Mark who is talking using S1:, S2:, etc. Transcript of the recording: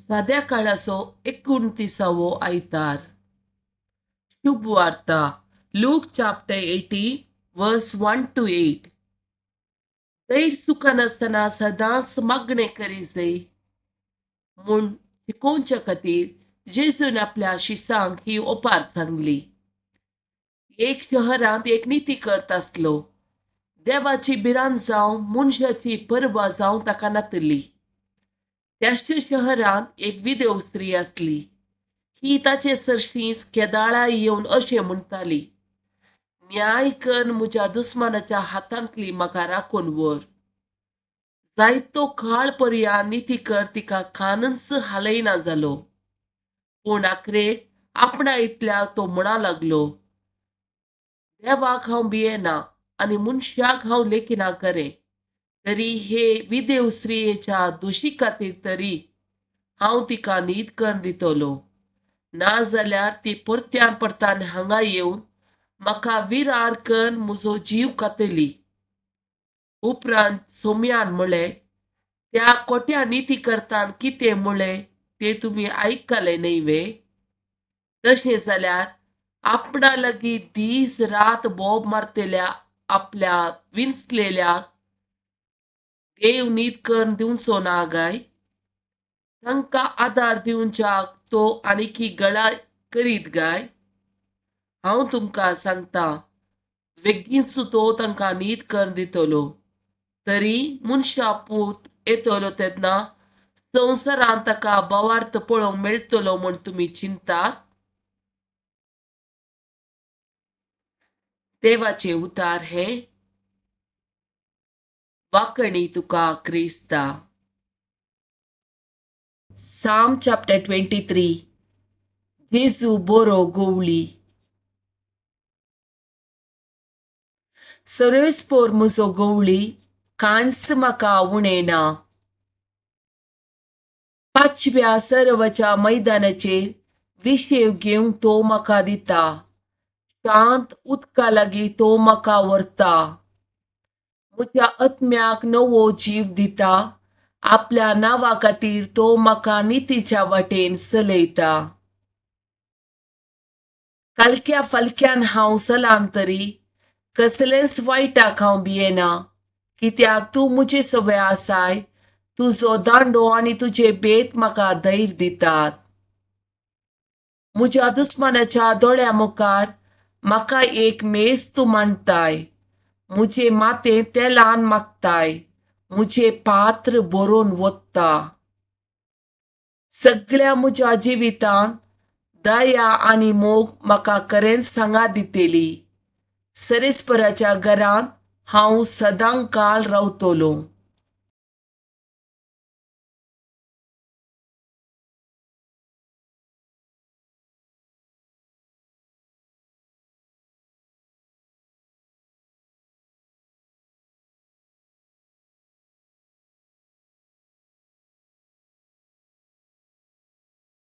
S1: साद्या काळाचो 29वो आयतार. शुभवार्ता Luke chapter 18 verse 1 to 8. धैर्य चुकनासतना सदांच मागणें करी जाय म्हूण शिकोवच्या खातीर जेजून आपल्या शिसांक ही ओपार सांगली. एक शहरांत एक निती करत आसलो. देवाची भिरांत जावं मनशाची परवा जावं ताका नातली. त्याच शहरांत एक विदेव स्त्री आसली. ही ताचे सरशींच केदाळा येवन अशें म्हणटाली, न्याय कर म्हज्या दुस्मानाच्या हातांतली म्हाका राखून व्हर. जायतो काळ पर्यान नितीकर तिका कानच हालयना जालो. पूण आखरेक आपणा इतल्या तो म्हणा लागलो, देवाक हांव भियेना आनी मनशाक हांव लेखिना करे, तरी हे विदेव स्त्रियेच्या दोशी खातीर तरी हांव तिका न्हीद करून दितलो, ना जाल्यार ती परत्यान परत्यान हांगा येवन म्हाका विरार करून म्हजो जीव खातली. उपरांत सोम्यान म्हळें, त्या कोट्या निती करतान कितें म्हळें तें तुमी आयकलें न्हय वे? तशें जाल्यार आपणा लागीं दीस रात बोब मारतल्या आपल्या विंचलेल्या देव न्हीद करून दिवचो ना काय? तांकां आदार दिवच्याक तो आनीकी गळा करीत गाय? हांव तुमकां सांगता, बेगीनच तो तांकां न्हीद करून दितलो. तरी मनशा पूत येतलो तेन्ना संवसारांत ताका भावार्थ पळोवंक मेळटलो म्हूण तुमी चिंतात? देवाचे उतार हे वाकणी तुका क्रिस्ता. साम चॅप्टर 23. जेजू बरो गोवळी. सर्वेस्पोर म्हजो गोवळी, कांयच म्हाका उणें ना. पांचव्या सर्वाच्या मैदानाचेर विशेव घेवंक तो म्हाका दिता. शांत उदका लागीं तो म्हाका व्हरता. म्हज्या आत्म्याक नवो जीव दिता. आपल्या नांवा खातीर तो म्हाका नितीच्या वाटेन चलयता. कालक्या फालक्यान हांव सलाम तरी कसलेंच वायटाक हांव भियेना, कित्याक तूं म्हजे सवे आसाय. तुजो दांडो आनी तुजे बेत म्हाका धैर्य दितात. म्हज्या दुस्मानाच्या दोळ्या मुखार म्हाका एक मेज तूं मांडताय. म्हजें माथें तेलान मागताय. म्हजें पात्र भरून वता. सगळ्या म्हज्या जिवितांत दया आनी मोग म्हाका खरेंच सांगात दितली. सरेस्पराच्या घरांत हांव सदां काल रावतलो.